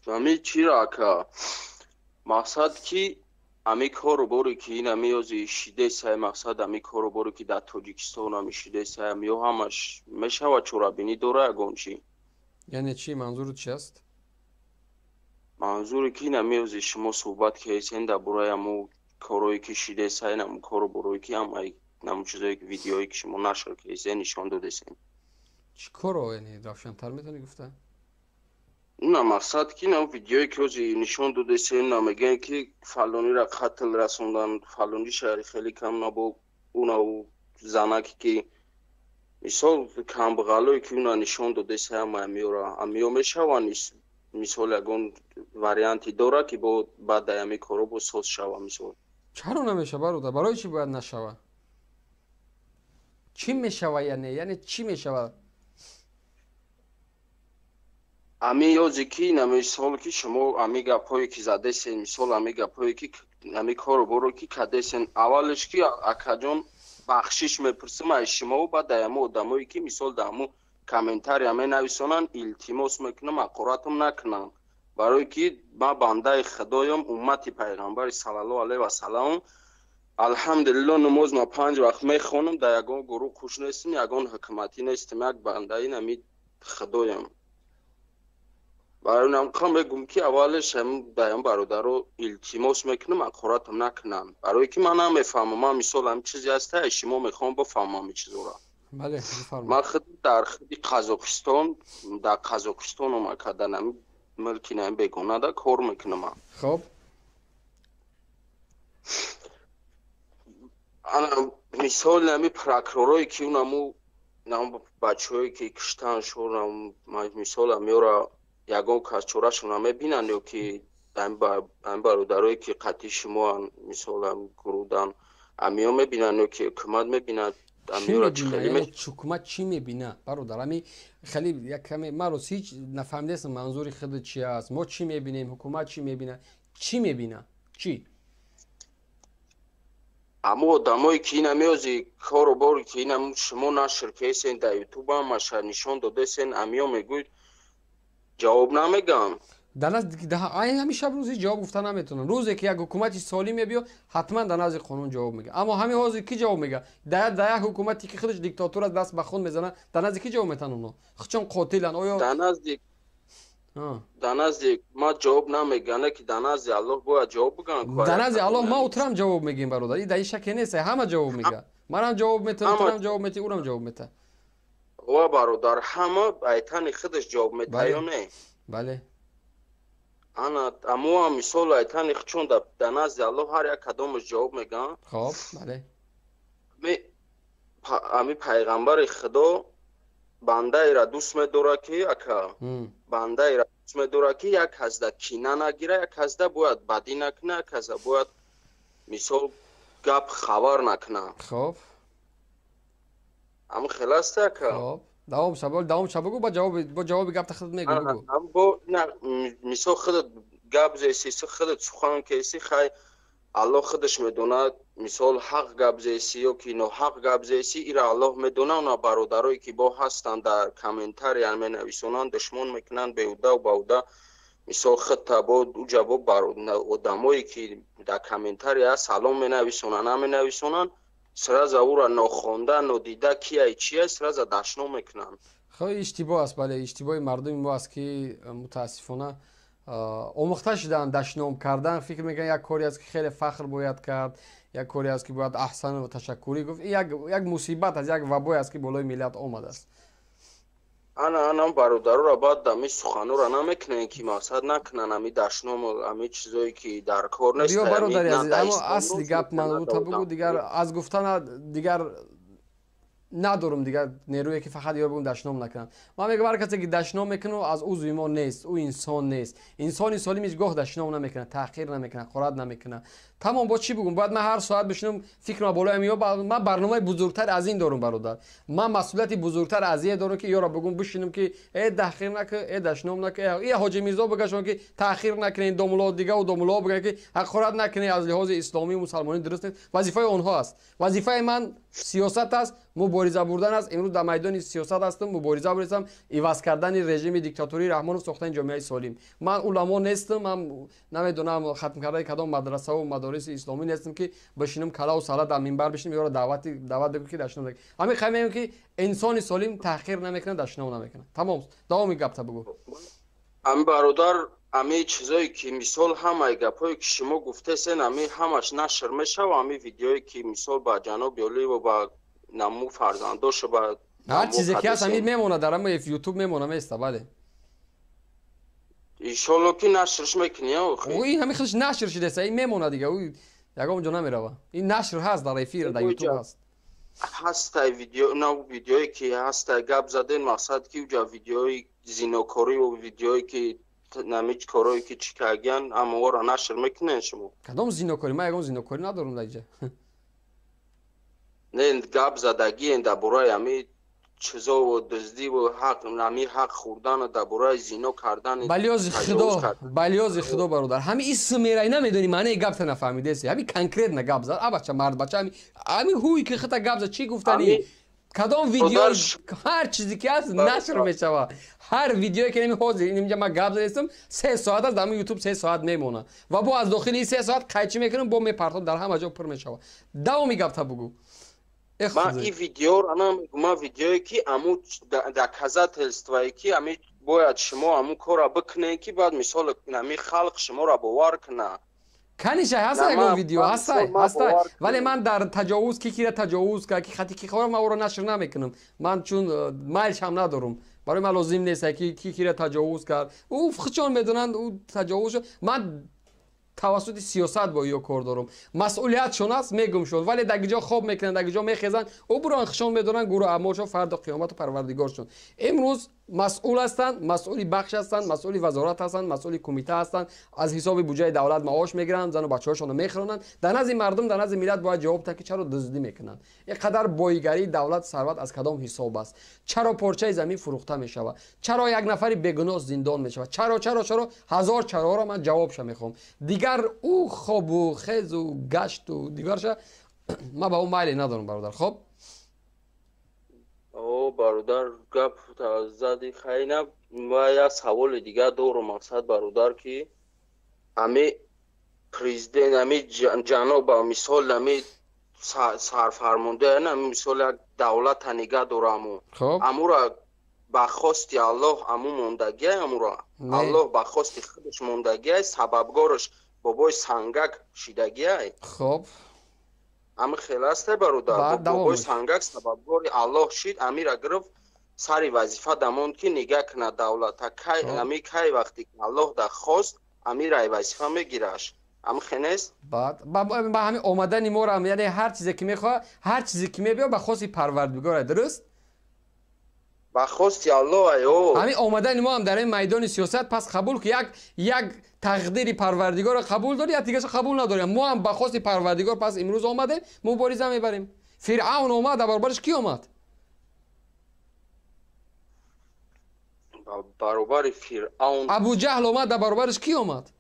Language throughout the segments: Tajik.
Ами чиро ака, мақсад ки ами кору боре ки ин ами ёзи шидесай, мақсад ами кору боре ки дар Тоҷикистон ами шидесай, ами ё ҳамаш мешавад, чорабинӣ дора ягон чӣ? Яъне чӣ, манзуру чи аст? Манзуре ки ин ами ёзи шумо суҳбат кардесен дар бораи амо корое ки шидесай, наму кору борое ки ҳамаи наму чизое ки видеое ки шумо нашр кардесен, нишон додесен. Чӣ коро, яъне равшантар метавонӣ гуфта? На, мақсад ки на видеое ки ҳози нишон додесен, на мегӯянд ки фалониро қатл расондан, фалони шаҳри хеле кам набо уна занаке ки мисол камбағалое ки уна нишон додеса, ҳама амиёра амиё мешаванд, мисол ягон варианти дора ки бо баъд ами коро бо соз шава мисол? Чаро намешава, бародар? Барои чӣ бояд нашава? Чӣ мешава, яъне чӣ мешава? Ами ёзе ки на мисол ки шумо ами гапҳое ки задесен, мисол ами гапҳое ки ами кору боро ки кадесен, аввалеш ки акаҷон бахшиш мепурсам аз шумо, баъд аямо одамое ки мисол дар ҳамун комментария менависонанд, илтимос мекунам ҳақоратам накунанд, барое ки ман бандаи худоём, уммати пайғамбари саллаллоҳу алайҳи васаллам, алҳамдулилло, намоз ма 5 вақт мехонам, дар ягон гурӯҳ хуш нестам, ягон ҳукуматӣ нестам, як бандаи нами худоям. Барои намқа мегӯм ки аввалеш даям бародаро илтимос мекунам ҳақоратам накунанд, барое ки ман намефаҳмам, ман мисол ҳамин чизе ҳаста, аз шумо мехоҳам бифаҳмам ин чизора. Бале, бифармо. Ман худ дар худи Қазоқистон, дар Қазоқистон омад кадан, ами мулки нами бегонада кор мекунам. Хоб. Ана мисол ами прокуророе ки унаму нам бачаҳое ки киштан шонам, мисол амиёра ягон кас чорашона мебинанд ё ки ами бародарое ки қатъи шумоан, мисол ами гурӯдан амиё мебинанд ё ки ҳукумат мебинад? Чӣ мебина? Яъне ҳукумат чӣ мебина, бародар? Ами хеле як каме ман рост ҳеҷ нафаҳмидастам, манзури худ чи аст. Мо чӣ мебинем, ҳукумат чӣ мебина, чӣ мебина, чӣ? Амо одамое ки ина меози кору боре ки ина шумо нашр кесен дар ютуб, ҳамаша нишон додесен, амиё мегӯед ҷавоб намегӯям. Дар назди ҳамин шаб рӯз ҳеҷ ҷавоб гуфта наметавонам. Рӯзе ки як ҳукумати солим мебиё, ҳатман дар назди қонун ҷавоб мега. Аммо ҳамин ҳозир кӣ ҷавоб мега? Дар як ҳукумате ки худаш диктатур аст, даст ба хун мезанад, дар назди кӣ ҷавоб метаҳанд онҳо? Худшон қотиланд. Оё Дар назди ма ҷавоб намегӯянд, ки дар назди Аллоҳ бояд ҷавоб бигӯянд. Дар назди Аллоҳ ма утурам ҷавоб мегӯем, бародар. И дар ин шаке нест, ҳама ҷавоб мега. Манам ҷавоб метавам, турам ҷавоб мети, урам ҷавоб мета. Ва бародар, ҳама айтани худаш ҷавоб метаҳ ё не? Бале. Ана амоам мисол айтани чун дар назди Аллоҳ ҳар як кадомаш ҷавоб мегӯянд. Хоб, бале. Ами пайғамбари худо бандаеро дӯст медорад ки, ака, бандаеро дӯст медорад ки як ҳазда кина нагира, як ҳазда бояд бадӣ накуна, як ҳазда бояд мисол гап хабар накуна. Хоб. Ам хел аст, ака. Хоб, давом ша, давом ша, бугу, бо ҷавоби гапта худат мегӯ, бугу. Бо мисол худат гап зеси, худат сухан кеси, хай Аллоҳ худаш медонад, мисол ҳақ гап зеси ё ки ноҳақ гап зеси, ира Аллоҳ медонад. Она бародарое ки бо ҳастанд, дар комментария менависонанд, душмон мекунанд беҳудаву баҳуда, мисол худта бо уҷа бо одамое ки дар комментария салом менависонанд, наменависонанд, сразу ӯра нохонда, нодида кияй чия, сразу дашном мекунанд. Хеле иштибоҳ аст, бале, иштибоҳи мардуми мо аст ки мутаассифона омӯхта шудаанд дашном кардан, фикр мекунанд як коре аст ки хеле фахр бояд кард, як коре аст ки бояд аҳсан ташаккурӣ гуфт. Ин як мусибат аст, як вабое аст ки болои миллат омадааст. Ана анам бародароро баъд ами суханора намекунем ки мақсад накунанд ами дашном, ами чизое ки дар кор нест. Биё, бародари азиз, аммо асли гап манута бугу, дигар аз гуфтана дигар надорум, дигар нерӯе ки фақат ёр бигум дашном накунанд. Ман мегӯям, ҳар касе ки дашном мекунад, аз узви мо нест, ӯ инсон нест. Инсони солим ҳеҷ гоҳ дашном намекунад, таҳқир намекунад, ҳақорат намекунад. Тамом, бо чӣ бугум? Бояд ман ҳар соат бишинам фикрам болоям ё ман барномаи бузургтар аз ин дорум, бародар? Ман масъулияти бузургтар аз ие дорум ки ёро бугум, бишинам ки э таҳқир наку, э дашном наку, э ҳоҷи Мирзо бигашон ки таҳқир накунед, домулло дигаву домулло бигӯянд ки ҳақорат накунед, аз лиҳози исломию мусалмонӣ дуруст нест. Вазифаи онҳо аст, вазифаи ман сиёсат аст. Мубориза бурдан аст. Имрӯз дар майдони сиёсат ҳастам, мубориза бурдам, иваз кардани режими диктатории Раҳмонов, сохтани ҷомеаи солим. Ман уламо нестам, ман намедонам хатмкардаи кадом мадрасаву мадориси исломӣ нестам, ки бишинам калаву сала дар минбар бишинам, ёро даъват бикунам, ки дашном накунам. Ҳамин хай мегӯям, ки инсони солим таҳқир намекунад, дашном намекунад. Тамом, давоми гапта бугӯ. Ами бародар, ами чизое ки мисол ҳамаи гапҳое ки шумо гуфтесен, ами ҳамаш нашр мешава, ами видеое ки мисол ба ҷаноби Олиево, ба наму фарзандошу, ба ҳар чизе ки ҳаст, ами мемонад дар ама ютуб мемона, места, бале. Иншолло ки нашрш мекунӣ. Ин ҳами худш нашр шудеса, ин мемонад дига, ӯ ягон ҷо намерава. Ин нашр ҳаст дар эфир, дар ютуб ҳаст. Ҳастай видео, на видеое ки ҳастай гап заден, мақсад ки уҷа видеои зинокориву видеое ки намич корое ки чӣ кардиян, аморо нашр мекунен шумо? Кадом зинокорӣ? Ман ягон зинокорӣ надорам дар иҷа. Не, гап задагиен дар бораи ами чизову дуздиву ҳақ, ами ҳақ хӯрдану дар бораи зино кардан. Балёзи худо, балёзи худо, бародар, ҳами исмерай намедонӣ, маънаи гапта нафаҳмидеси. Ҳами конкретно гап зад, абача, мардбача, ҳами ҳуй ки хита гап зад, чӣ гуфтанӣ? Кадом видео? Ҳар чизе ки ҳаст нашр мешавад. Ҳар видеое ки ҳозир инҷа ман гап задастам, 3 соат аст, дар ютуб 3 соат мемонад ва бо аз дохили ин 3 соат қайчӣ мекунам, бо мепартом, дар ҳама ҷо пур мешавад. Давоми гапта бугӯ. Ман ин видеоро намегӯм, ман видеое ки аму доказательствое ки ами бояд шумо аму корро бикунед, ки баъд мисол ами халқ шуморо бовар кунад. Каниша ҳаста ягон видео ҳастай, ҳастай, вале ман дар таҷовуз, ки кира таҷовуз кард, ки хати ки хора, ман ӯро нашр намекунам. Ман чун майлшам надорам, барои ман лозим нест ки ки кира таҷовуз кард. Ӯ худшон медонанд, ӯ таҷовуз. Ман тавассути сиёсат бо ё кор дорам. Масъулиятшон аст, мегумшон, вале дар ҷо хоб мекунанд, дар ҷо мехезанд, ӯ бурон хушон медонанд, гурӯҳ амолшон, фардо қиёмату парвардигоршон. Имрӯз масъул ҳастанд, масъули бахш ҳастанд, масъули вазорат ҳастанд, масъули кумита ҳастанд, аз ҳисоби буҷаи давлат маош мегиранд, зану бачаҳошонро мехӯронанд. Дар назди мардум, дар назди миллат бояд ҷавоб диҳанд, ки чаро дуздӣ мекунанд, ин қадар боигарии давлат, сарват аз кадом ҳисоб аст, чаро порчаи замин фурӯхта мешавад, чаро як нафари бегуноҳ зиндон мешавад, чаро, чаро, чаро, ҳазор чароро ман ҷавобша мехоҳам. Дигар ӯ хобу хезу гашту дигарша ман ба ӯ майле надорам, бародар, хоб. О, бародар, гап зади, хайна, ма як саволи дигар дорам. Мақсад, бародар, ки ами президент, ами ҷаноба, мисол ами сарфармонда, ами мисол як давлата нигаҳ дораму амура ба хости Аллоҳ аму мондагиай, амура Аллоҳ ба хости худаш мондагиай, сабабгораш бобои Сангак шидагиай. Хоб. Ами хел асте, бародар? Бобои Сангак сабабгори Аллоҳ шид, амира гирифт, сари вазифа дамонд, ки нигаҳ кунад давлата. Кай ами кай вақте ки Аллоҳ да хост, амира вазифа мегираш, ами хенест? Баъд ба ҳамин омадани моро, яъне ҳар чизе ки мехоҳад, ҳар чизе ки мебиёд, ба хости Парвардигор, дуруст? Ба хости Аллоҳ, айо. Ҳамин омадани мо ҳам дар ин майдони сиёсат, пас қабул ки як тақдири Парвардигорро қабул дорӣ, як дигарашро қабул надорем. Мо ҳам ба хости Парвардигор пас имрӯз омадем, мубориза мебарем. Фиръавн омад, дар баробараш кӣ омад? Баробари Фиръавн Абуҷаҳл омад, дар баробараш кӣ омад?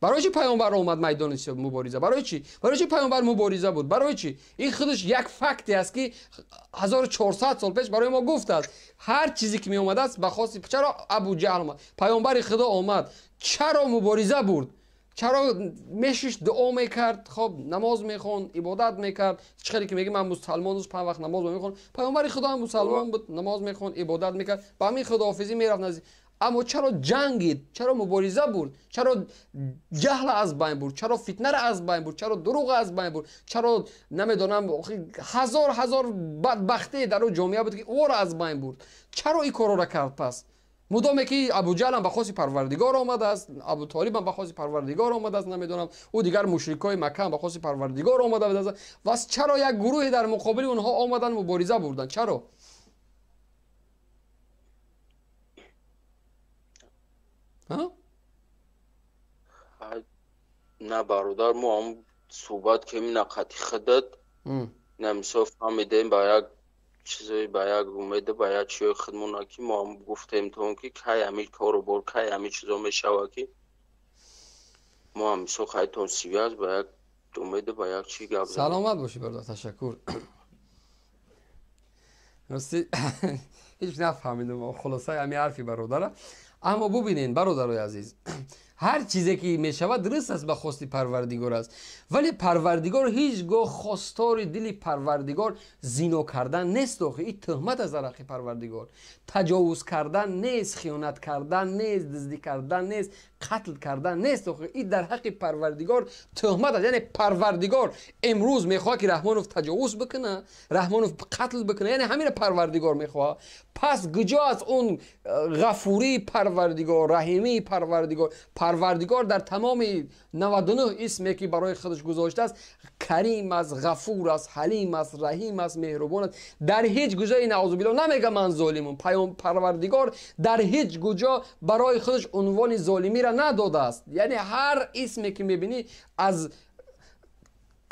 Барои чӣ паёмбар омад майдони мубориза? Барои чӣ? Барои чӣ паёмбар мубориза буд? Барои чӣ? Ин худаш як факте аст, ки 1400 сол пеш барои мо гуфтааст, ҳар чизе ки меомадааст ба хости. Чаро Абуҷаҳл омад, паёмбари худо омад, чаро мубориза бурд, чаро мешишт, дуо мекард, хоб, намоз мехонд, ибодат мекард? Чӣ хеле ки меги ман мусалмон, панҷ вақт намоз мехонд, паёмбари худо ҳам мусалмон буд, намоз мехонд, ибодат мекард, ба ҳамин худоҳофизӣ мерафт назди. Аммо чаро ҷангид, чаро мубориза бурд, чаро ҷаҳла аз байн бурд, чаро фитнара аз байн бурд, чаро дурӯға аз байн бурд, чаро намедонам ҳазор ҳазор бадбахтие дар ӯ ҷомеа буд, ки ӯро аз байн бурд, чаро ин корро кард? Пас мудоме ки Абуҷаҳлам ба хости Парвардигор омадааст, Абутолибам ба хости Парвардигор омадааст, намедонам, ӯ дигар мушрикои Маккаам ба хости Парвардигор омада будааст, вас чаро як гурӯҳе дар муқобили онҳо омаданд, мубориза бурданд? Чаро? На, бародар, мо ҳам суҳбат кем нақати худат, на мисол фаҳмидем ба як чизое, ба як умеду, ба як чиёи худмона, ки мо ҳам гуфтем то ки кай ҳамин кору бор, кай ҳамин чизо мешавад, ки мо ҳам мисол хайтон сивяз ба як умеду ба як чи гап. Саломат бошӣ, бародар, ташаккур. Рости, ҳеҷ нафаҳмидам хулосаи ҳами ҳарфи бародара. Аммо бубинед, бародарои азиз, ҳар чизе ки мешавад, дуруст аст, ба хости Парвардигор аст, вале Парвардигор ҳеҷ гоҳ хостори дили Парвардигор зино кардан нест. Охи, ин тӯҳмат аст дар ҳаққи Парвардигор. Таҷовуз кардан нест, хиёнат кардан нест, дуздӣ кардан нест, қатл кардан нест. Охи, ин дар ҳаққи Парвардигор тӯҳмат аст. Яъне Парвардигор имрӯз мехоҳад, ки Раҳмонов таҷовуз бикуна, Раҳмонов қатл бикуна, яъне ҳамина Парвардигор мехоҳад. Пас куҷо аст он ғафурии Парвардигор, раҳимии Парвардигор? Парвардигор дар тамоми 99 исме, ки барои худаш гузоштааст, Карим аст, Ғафур аст, Ҳалим аст, Раҳим аст, меҳрубон аст. Дар ҳеҷ куҷои, наъузубилло, намега ман золимум. Паём Парвардигор дар ҳеҷ куҷо барои худаш унвони золимиро надодааст. Яъне ҳар исме, ки мебинӣ, аз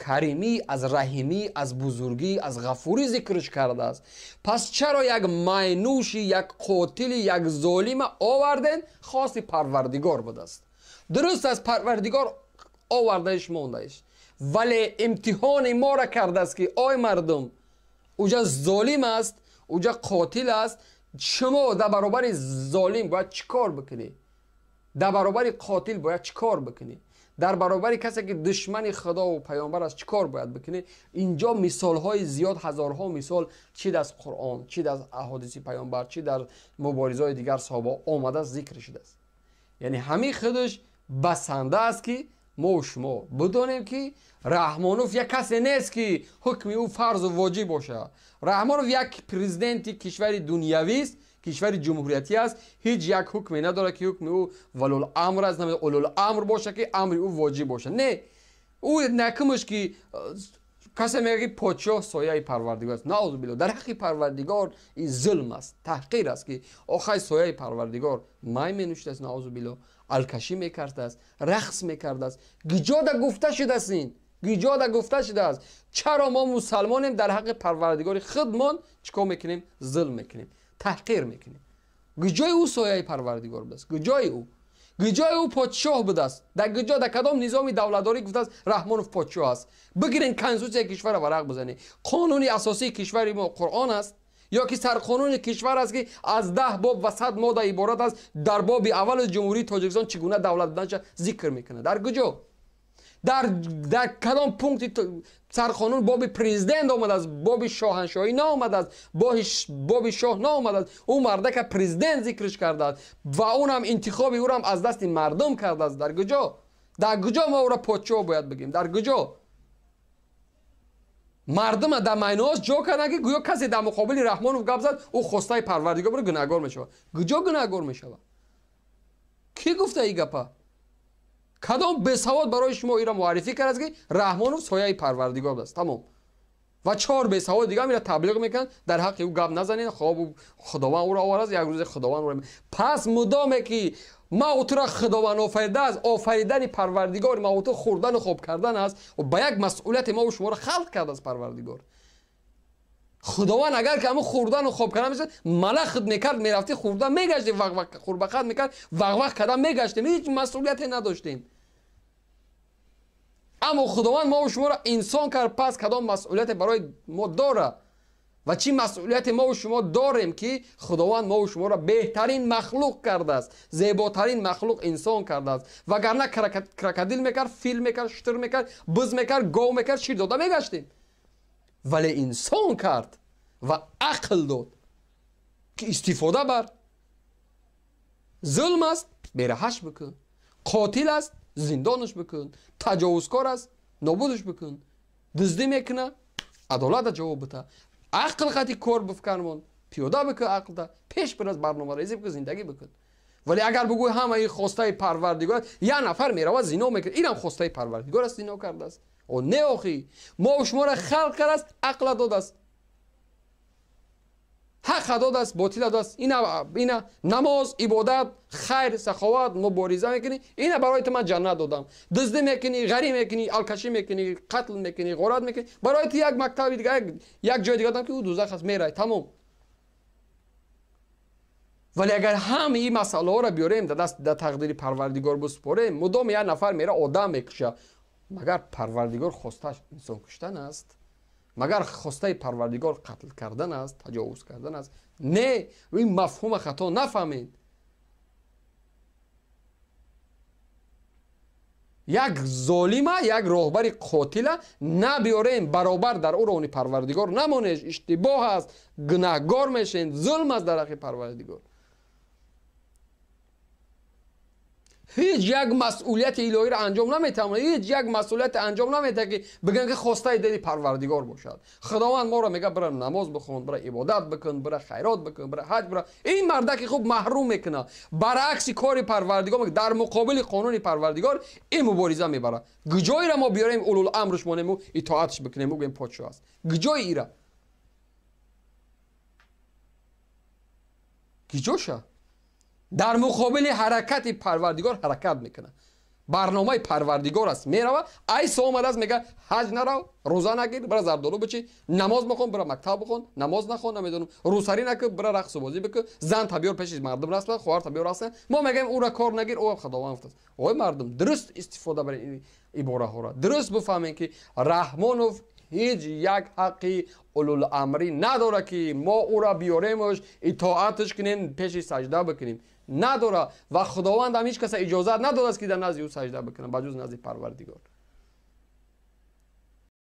каримӣ, аз раҳимӣ, аз бузургӣ, аз ғафурӣ зикрш кардааст. Пас чаро як майнӯши, як қотили, як золима оварден? Хости Парвардигор будааст. Дуруст аст, Парвардигор овардаиш, мондаиш, вале имтиҳони моро кардааст, ки ой мардум, уҷа золим аст, уҷа қотил аст, шумо дар баробари золим бояд чӣ кор бикунӣ, дар баробари қотил бояд чӣ кор бикунӣ, дар баробари касе, ки душмани Худову паёмбар аст, чӣ кор бояд бикунӣ. Инҷо мисолҳои зиёд, ҳазорҳо мисол, чӣ дар Қуръон, чӣ дар аҳодиси паёмбар, чӣ дар муборизаҳои дигар саҳоба омадааст, зикр шудааст. Яъне ҳамин худаш басанда аст, ки мо шумо бидонем, ки Раҳмонов як касе нест, ки ҳукми ӯ фарзу воҷиб бошад. Раҳмонов як президенти кишвари дунявист, кишвари ҷумҳуриятӣ аст. Ҳеҷ як ҳукме надорад, ки ҳукми ӯ валиуламр аст, улуламр бошад, ки амри ӯ воҷиб бошад. Не, ӯ накумаш, ки касе мегӯяд, ки подшоҳ сояи Парвардигор аст. Наъузубилло, дар ҳаққи Парвардигор ин зулм аст, таҳқир аст, ки охай сояи Парвардигор май менӯшидааст, наъузубилло, алкашӣ мекардааст, рақс мекардааст. Гиҷода гуфта шудааст ин? Гиҷода гуфта шудааст? Чаро мо мусалмонем, дар ҳаққи Парвардигори худмон чӣ кор мекунем? Зулм мекунем, таҳқир мекунем. Гиҷои ӯ сояи Парвардигор будааст? Гиҷои ӯ, гиҷои ӯ подшоҳ будааст? Дар гиҷо, дар кадом низоми давлатдорӣ гуфтааст, Раҳмонов подшоҳ аст? Бигирен, конститутсияи кишварро варақ бизанед. Қонуни асосии кишвари мо Қуръон аст ё ки сарқонуни кишвар аст, ки аз 10 боб ва 100 модда иборат аст, дар боби аввали Ҷумҳурии Тоҷикистон чӣ гуна давлат буданша зикр мекунад? Дар куҷо, дар кадом пункти сарқонун боби президент омадааст? Боби шоҳаншоҳӣ наомадааст, боби шоҳ наомадааст. Ӯ мардака президент зикрш кардааст ва унам интихоби ӯрам аз дасти мардум кардааст. Дар куҷо, дар куҷо мо ӯро подшоҳ бояд бигем? Дар куҷо мардума дар майноҳош ҷо карданд, ки гӯё касе дар муқобили Раҳмонов гап зад, ӯ хостаи Парвардигор буд, гунаҳгор мешавад? Куҷо гунаҳгор мешавад? Кӣ гуфта ин гапа? Кадом бесавод барои шумо инро муаррифӣ кардааст, ки Раҳмонов сояи Парвардигор аст, тамом, ва чор бесавод дига ҳам инро таблиғ мекунанд: дар ҳаққи ӯ гап назанед, хоб, Худованд ӯро овардааст, як рӯзе Худованд ӯро. Пас мудоме ки ма туро Худованд офаридааст, офаридани Парвардигори ма ту хӯрдану хоб кардан аст, ба як масъулияте мо шуморо халқ кардааст Парвардигор. Худованд агар ки ҳамун хӯрдану хоб кардан мешад, малахт мекард, мерафтӣ, хӯрда мегаштем, хурбақат мекард, вақвақ карда мегаштем, ҳеҷ масъулияте надоштем. Аммо Худованд мову шуморо инсон кард. Пас кадом масъулияте барои мо дорад ва чӣ масъулияте мову шумо дорем, ки Худованд мову шуморо беҳтарин махлуқ кардааст, зеботарин махлуқ инсон кардааст? Вагарна крокодил мекард, фил мекард, шутур мекард, буз мекард, гов мекард, шир дода мегаштем. Вале инсон кард ва ақл дод, ки истифода бар. Зулм аст, бераҳаш бикун, қотил аст, зиндонаш бикун, таҷовузкор аст, нобудаш бикун, дуздӣ мекуна, адолата ҷавоб бита. Ақл қати кор бифкармон, пиёда бикун, ақлта пеш бираз, барномарезӣ бикун, зиндагӣ бикун. Вале агар бигӯй ҳамаи хостаи Парвардигор, як нафар меравад, зино мекунад, инам хостаи Парвардигор аст, зино кардааст. О не, охӣ, мо шуморо халқ кардааст, ақла додааст, ҳаққа додааст, ботила додааст. Ина намоз, ибодат, хайр, саховат, мубориза мекунӣ, ина барои ту ман ҷаннат додам. Дуздӣ мекунӣ, ғарӣ мекунӣ, алкашӣ мекунӣ, қатл мекунӣ, ғорат мекунӣ, барои ту як мактаби дига, як ҷои дига додам, ки ӯ дузах аст, мерай, тамом. Вале агар ҳамаи ин масъалаҳоро биёрем, дар даст, дар тақдири Парвардигор биспорем, мудом як нафар мера, одам мекуша, магар Парвардигор хостааш инсон куштан аст? Магар хостаи Парвардигор қатл кардан аст, таҷовуз кардан аст? Не, ин мафҳума хато нафаҳмед. Як золима, як роҳбари қотила набиёрем, баробар дар ӯ рони Парвардигор намонеш, иштибоҳ аст, гунаҳгор мешем, зулм аст дар ҳаққи Парвардигор. Ҳеҷ як масъулияти илоҳиро анҷом наметавонад, ҳеҷ як масъулияти анҷом наметавонад, ки бигӯянд, ки хостаи дили Парвардигор бошад. Худованд моро мегӯяд: бира намоз бихон, бира ибодат бикун, бира хайрот бикун, бира ҳаҷ бира. Ин мардаки хуб маҳрум мекунад. Баръакси кори Парвардигор, дар муқобили қонуни Парвардигор ин мубориза мебарад. Куҷоеро мо биёрем, улуламрш монему итоатш бикунем, гӯем подшоҳ аст? Куҷои ира? Куҷоша? Дар муқобили ҳаракати Парвардигор ҳаракат мекунад. Барномаи Парвардигор аст, мерава. Айсо омадааст, мега: ҳаҷ нарав, рӯза нагир, бира зардолу бичи, намоз бихон, бира мактаб бихон, намоз нахон, намедонам, рӯсарӣ накун, бира рақсу бозӣ бикун, зан та биёр пеши мардум расла, хоҳар та биёр расла. Мо мегӯем: ӯра кор нагир, ӯ Худованд гуфтааст. Ой мардум, дуруст истифода баред ин ибораҳоро, дуруст бифаҳмем, ки Раҳмонов ҳеҷ як ҳаққи улуламрӣ надорад, ки мо ӯра биёремаш, итоаташ кунем, пеши саҷда бикунем. Надора. Ва Худованд ҳам ҳеҷ каса иҷозат надодааст, ки дар назди ӯ саҷда бикунад, ба ҷуз назди Парвардигор.